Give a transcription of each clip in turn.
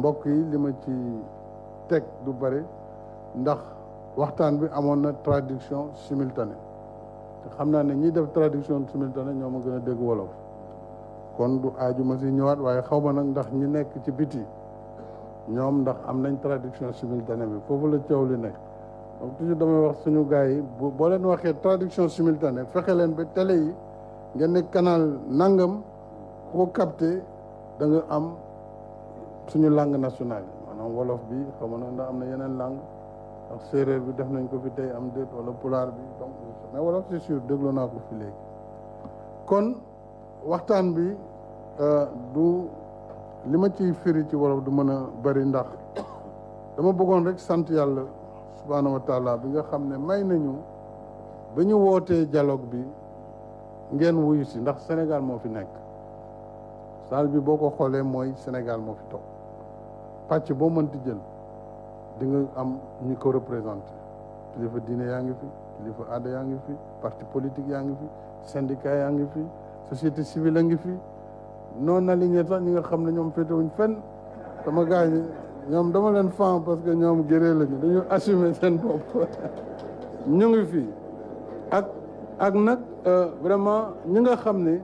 mbokk yi li ma ci teg du bëri ndax waxtaan bi amoon na traduction simultanée te xam naa ne ñiy def traduction simultanée ñoo ma gën a dégg wolof kon du aaju ma si ñëwaat waaye xaw ma nag ndax ñi nekk ci biti ñoom ndax am nañ traduction simultanée bi foofu la coow li nekk donc toujours damay wax suñu gars yi boo leen waxee traduction simultanée fexe leen ba télé yi ngeen ne canal nangam ku ko capté da nga am suñu langue nationale yi maanaam wolof bi xam na ndax am na yeneen langue ndax séeréer bi def nañ ko fi tey am déet wala pulaar bi donc mais wolof c'est sûr déglu naa ko fi léegi kon waxtaan bi du li ma ciy firi ci wolof du mën a bëri ndax dama bëggoon rek sant yàlla subhaanahu wa taala bi nga xam ne may nañu ba ñu wootee dialogue bi ngeen wuyu si ndax Sénégal moo fi nekk salle bi boo ko xoolee mooy Sénégal moo fi toog pàcc boo mënti jël di nga am ñi ko représenté kilifa diine yaa ngi fi kilifa aada yaa ngi fi parti politique yaa ngi fi syndicat yaa ngi fi société civile a ngi fi non aligné sax ñi nga xam ne ñoom féetewuñ fenn sama gars yi ñoom dama leen fan parce que ñoom géré lañu dañu assumer seen bopp ñu ngi fi ak nag vraiment ñi nga xam ne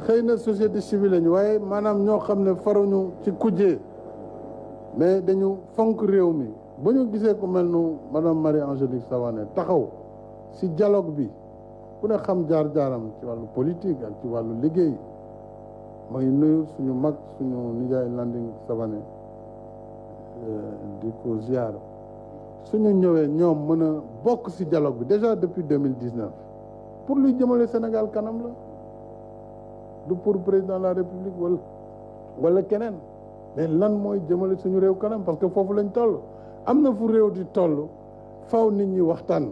xëy na société civile lañu waaye maanaam ñoo xam ne faruñu ci kujjee mais dañu fonk réew mi ba ñu gisee ku mel nu madame Marie-Angélique Savané taxaw si dialogue bi ku ne xam jaar-jaaram ci wàllu politique ak ci wàllu liggéey ma ngi nuyu suñu mag suñu nijaay Landing Savané di ko ziar suñu ñëwee ñoom mën a bokk si dialogue bi déjà depuis 2019 pour luy jëmale Sénégal kanam la du pour président de la République wala keneen mais lan mooy jëmale suñu réew kanam parce que foofu lañ toll am na fu réew di toll faw nit ñi waxtaan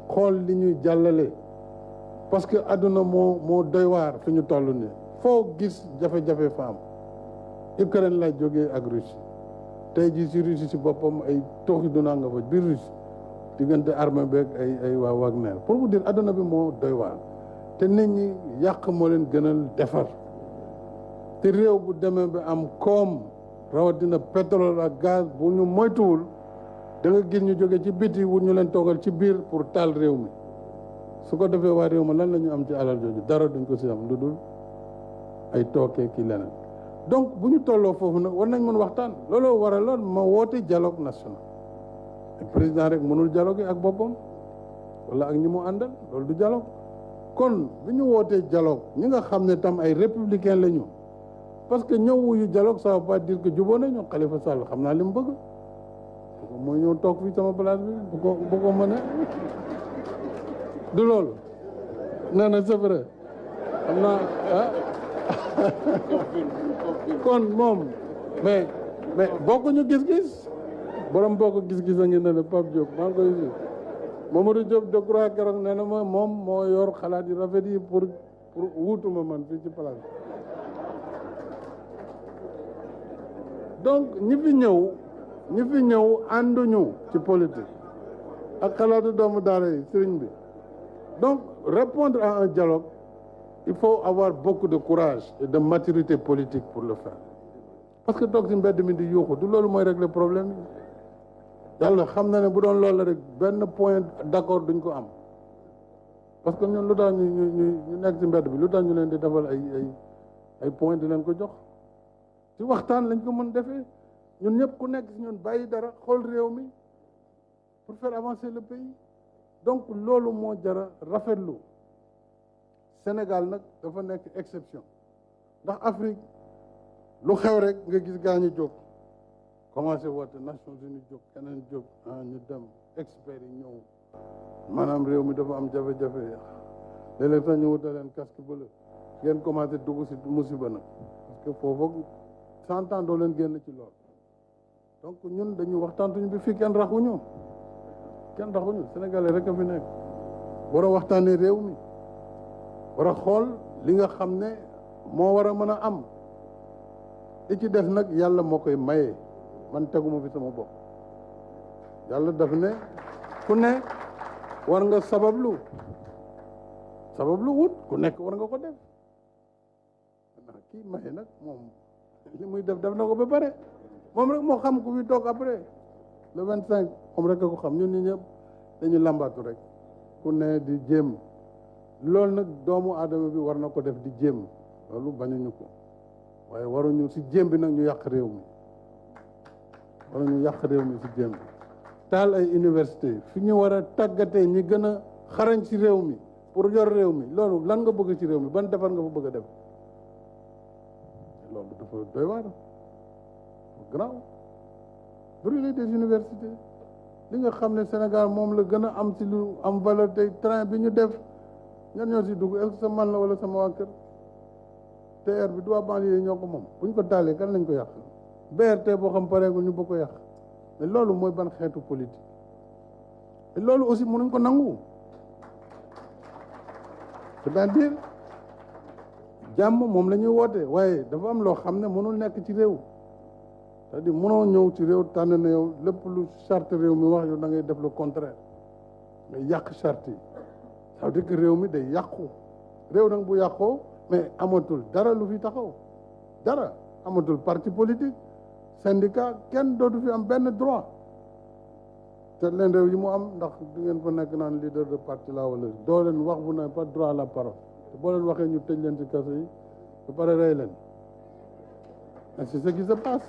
xool li ñuy jàllale parce que àdduna moo doy waar fi ñu toll nii foo gis jafe-jafe fa am Ukraine la jógee ak Russie tey jii si Russie si boppam ay tooxi dunaa nga fa biir Russie diggante armée beeg ay waa Wagner pour vous dire àdduna bi moo doy waar te nit ñi yàq moo leen gënal defar te réew bu demee ba am koom rawatina pétrole ak gaz bu ñu moytuwul da nga gis ñu jóge ci biti wut ñu leen toogal ci biir pour taal réew mi su ko defee waa réew mi lan la ñu am ci alal jooju dara duñ ko si am lu dul ay tookee ki leneen donc bu ñu tolloo foofu nag war nañ mën waxtaan looloo waraloon ma woote dialogue national président rek mënul dialogue ak boppam wala ak ñi mu àndal loolu du dialogue kon bi ñu wootee dialogue ñi nga xam ne tam ay républicain la ñu parce que ñëw wuyu dialogue ça veut pas dire que jubóo nañu Khalifa Sall xam naa li mu bëgg mooy ñëw toog fii sama place bi bu ko mënee du loolu nee na c'est vrai xam naa kon moom mais bokkuñu gis-gis borom bokk gis-gis a ngi ne Pape Diop maa ngi koy gis Mamadou Diop de croix keroog nee na ma moom moo yor xalaat yu rafet yi pour wuutuma man fii ci place donc ñi fi ñëw ànduñu ci politique ak xalaatu doomu daara yi sëriñ bi donc répondre à un dialogue il faut avoir beaucoup de courage et de maturité politique pour le faire parce que toog ci mbedd mi di yuuxu du loolu mooy régler problème yi yàlla xam na ne bu doon loolu la rek benn point d'accord duñ ko am parce que ñun lu tax ñu nekk ci mbedd bi lu tax ñu leen di defal ay point di leen ko jox ci waxtaan lañ ko mën defee ñun ñëpp ku nekk ci ñun bàyyi dara xool réew mi pour faire avancer le pays donc loolu moo jara rafetlu Sénégal nag dafa nekk exception ndax Afrique lu xew rek nga gis gaa ñu jóg commencé woote Nations Unies jóg keneen jóg ñu dem experts yi ñëw maanaam réew mi dafa am jafe-jafe léeg-léeg sax ñu wutal leen casque bleu ngeen commencé dugg si musiba nag parce que foofu 100 ans doo leen génn ci lool donc ñun dañu waxtaantuñu bi fii kenn raxuñu Sénégalais rek a fi nekk war a waxtaanee réew mi war a xool li nga xam ne moo war a mën a am li ci des nag yàlla moo koy maye man teguma fi sama bopp yàlla daf ne ku ne war nga sabablu wut ku nekk war nga ko def kii maye nag moom li muy def na ko ba pare moom rek moo xam ku fi toog après le 25 moom rek a ko xam ñun ñi ñëpp dañu lambatu rek ku ne di jéem loolu nag doomu aadama bi war na ko def di jéem loolu bañuñu ko waaye waruñu si jéem bi nag ñu yàq réew mi waruñu yàq réew mi si jéem bi taal ay université fi ñu war a tàggatee ñi gën a xarañ ci réew mi pour yor réew mi loolu lan nga bëgg ci réew mi ban defar nga fa bëgg a def loolu dafa doy waar grand brûler des universités li nga xam ne Sénégal moom la gën a am ci lu am valeur tey train bi ñu def ñan ñoo si dugg est-ce que sa man la wala sama waa kër TER bi du waa banlieue yi ñoo ko moom bu ñu ko taalee kan lañ ko yàq BRT boo xam pareegul ñu bëgg ko yàq mais loolu mooy ban xeetu politique et loolu aussi mënuñ ko nangu c'est-à-dire jàmm moom la ñuy woote waaye dafa am loo xam ne mënul nekk ci réew c'est-à-dire mënoo ñëw ci réew tànn na yow lépp lu charte réew mi wax yow da ngay def le contraire ngay yàq charte yi ça veut dire que réew mi day yàqu réew nag bu yàqoo mais amatul dara lu fi taxaw dara amatul parti politique syndicat kenn dootu fi am benn droit te leen réew yi mu am ndax di ngeen fa nekk naan leader de parti la wala doo leen wax bu ne pas droit à la parole te boo leen waxee ñu tëj leen ci kaso yi ba pare rey leen et c'est ce qui se passe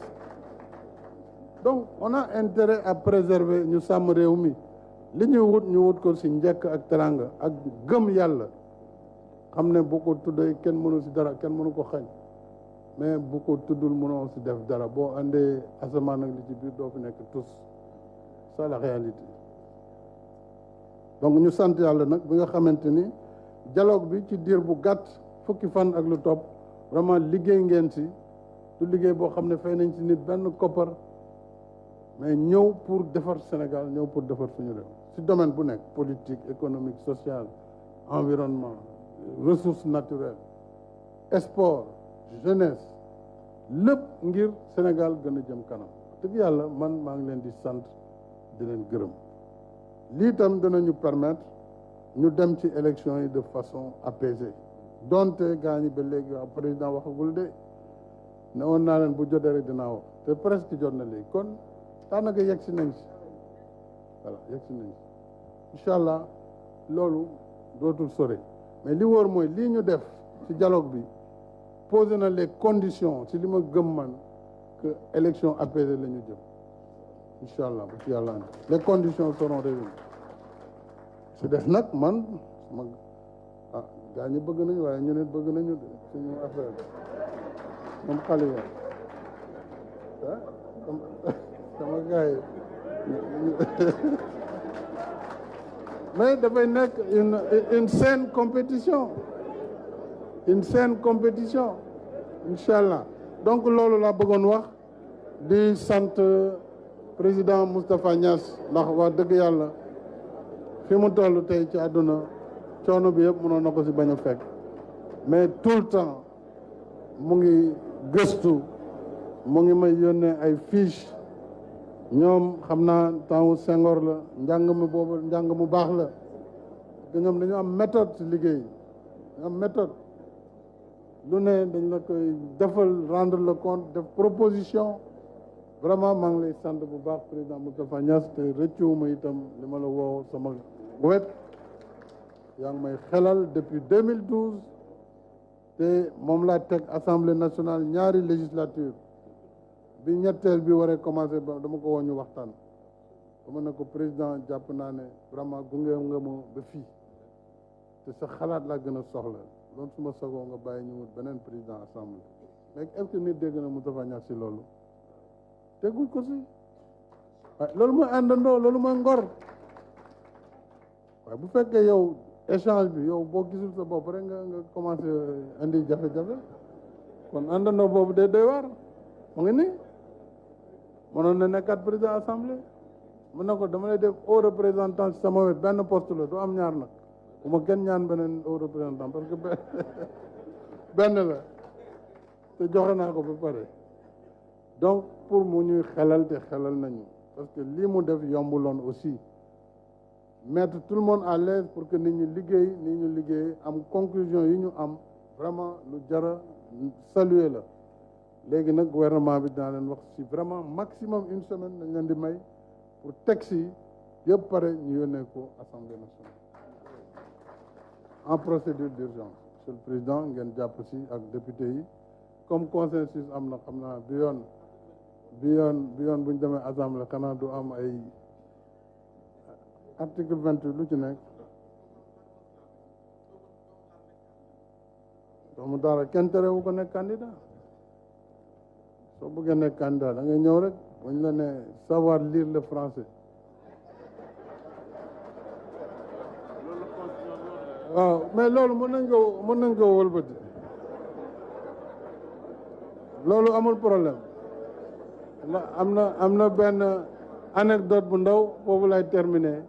donc on a intérêt à préserver ñu sàmm réew mi li ñuy wut ñu wut ko si njëkk ak teranga ak gëm yàlla xam ne bu ko tuddee kenn mënu si dara kenn mënu ko xañ mais bu ko tuddul mënoo si def dara boo andee asamaan ak li ci biir doo fi nekk tous ça la réalité donc ñu sant yàlla nag bi nga xamante ni dialogue bi ci diir bu gàtt fukki fan ak lu topp vraiment liggéey ngeen si du liggéey boo xam ne fay nañ si nit benn koppar mais ñëw pour defar Sénégal ñëw pour defar suñu réew si domaine bu nekk politique économique social environnement ressources naturelles sport jeunesse lépp ngir Sénégal gën a jëm kanam dëgg yàlla man maa ngi leen di sant di leen gërëm lii tam danañu permettre ñu dem ci élection yi de façon apaisée donte gaa ñi ba léegi waaw président waxagul de ne woon naa leen bu jotee rek dinaa wax te presque jot na léegi kon daanaka yegg si nañ si voilà yegg si nañ si incha allah loolu dootul sore mais li wóor mooy lii ñu def ci dialogue bi posé na les conditions ci li ma gëm man que élection apaisée la ñu jëm incha allah bu ci yàlla andi les conditions seront réunies si def nag man sama gaa ñi bëgg nañu waaye ñu ne bëgg nañu suñu affaire moom xale yi sama gars yi mais dafay nekk une saine compétition incha allah donc loolu laa bëggoon wax di sant président Moustapha Niass ndax wax dëgg yàlla fi mu toll tey ci àdduna coono bi yëpp mënoon na ko si bañ a fekk mais tout le temps mu ngi gëstu mu ngi may yónnee ay fiche ñoom xam naa temps Senghor la njàng mi boobu njàng mu baax la te ñoom dañu am méthode ci liggéey dañu am méthode lu ne dañ la koy defal rendre le compte def proposition vraiment maa ngi lay sant bu baax président Moustapha Niass te rëccuwuma itam li ma la woo sama wet yaa ngi may xelal depuis 2012 te moom laa teg assemblée nationale ñaari législature bi ñetteel bi waree commencé ba dama ko woo ñu waxtaan dama ne ko président jàpp naa ne vraiment gunge nga ma ba fii te sa xalaat laa gën a soxla loolu su ma sagoo nga bàyyi ñu wut beneen président assemblée mais est-ce que nit dégg na Moustapha Niass si loolu teggul ko si waaye loolu mooy àndandoo loolu mooy ngor waaye bu fekkee yow échange bi yow boo gisul sa bopp rek nga commencé indi jafe-jafe kon àndandoo boobu day doy waar mu ngi nii mënoon na nekkaat président assemblée mu ne ko dama lay def haut représentant ci sama wet benn poste la du am ñaar nag bu ma kenn ñaan beneen haut représentant parce que benn la te joxe naa ko ba pare donc pour mu ñuy xelal te xelal nañu parce que lii mu def yombuloon aussi mettre tout le monde à l'aise pour que nit ñi liggéey am conclusion yi ñu am vraiment lu jara saluer la léegi nag gouvernement bi dinaa leen wax si vraiment maximum une semaine dañ leen di may pour texte yi yëpp pare ñu yónnee ko assemblée nationale en procédure d'urgence. Monsieur le président ngeen jàpp si ak député yi comme consensus am na xam naa bi yoon bu ñu demee assemblée xanaa du am ay article 28 lu ci nekk doomu daara kenn terewu ko nekk candidat soo bëggee nekk candidat da ngay ñëw rek buñ la ne savoir lire le français waaw mais loolu mën nañ ko wëlbati loolu amul problème am na benn anecdote bu ndaw foofu lay terminer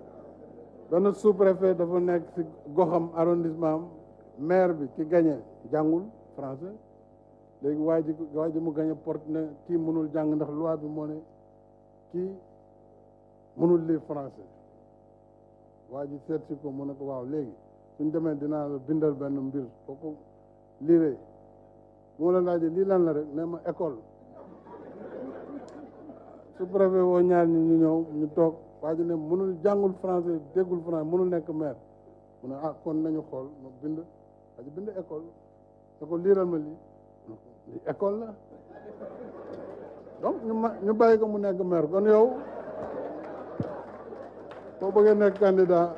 benn sous-préfet dafa nekk ci goxam arrondissement am maire bi ki gagné jàngul français léegi waa ji mu gagné porte ne kii mënul jàng ndax loi bi moo ne kii mënul lire français waa ji seet si ko mu ne ko waaw léegi suñ demee dinaa la bindal benn mbir foo ko liiree moo la laajee lii lan la rek ne ma école sous-préfet woo ñaar ñi ñu ñëw ñu toog waa ji ne mënul jàngul français déggul français mënul nekk maire mu ne ah kon nañu xool ma bind waa ji bind école da ko liiral ma lii école la donc ñu bàyyi ko mu nekk maire kon yow boo bëggee nekk candidat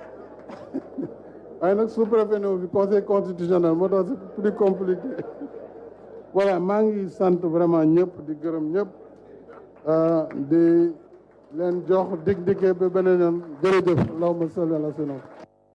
waaye nag sous-préfet ne fi conseil constitutionnel moo tax c'est plus compliqué voilà maa ngi sant vraiment ñëpp di gërëm ñëpp di leen jox dig-diggee ba beneen yoon jërëjëf allahumma salli ala sayyidina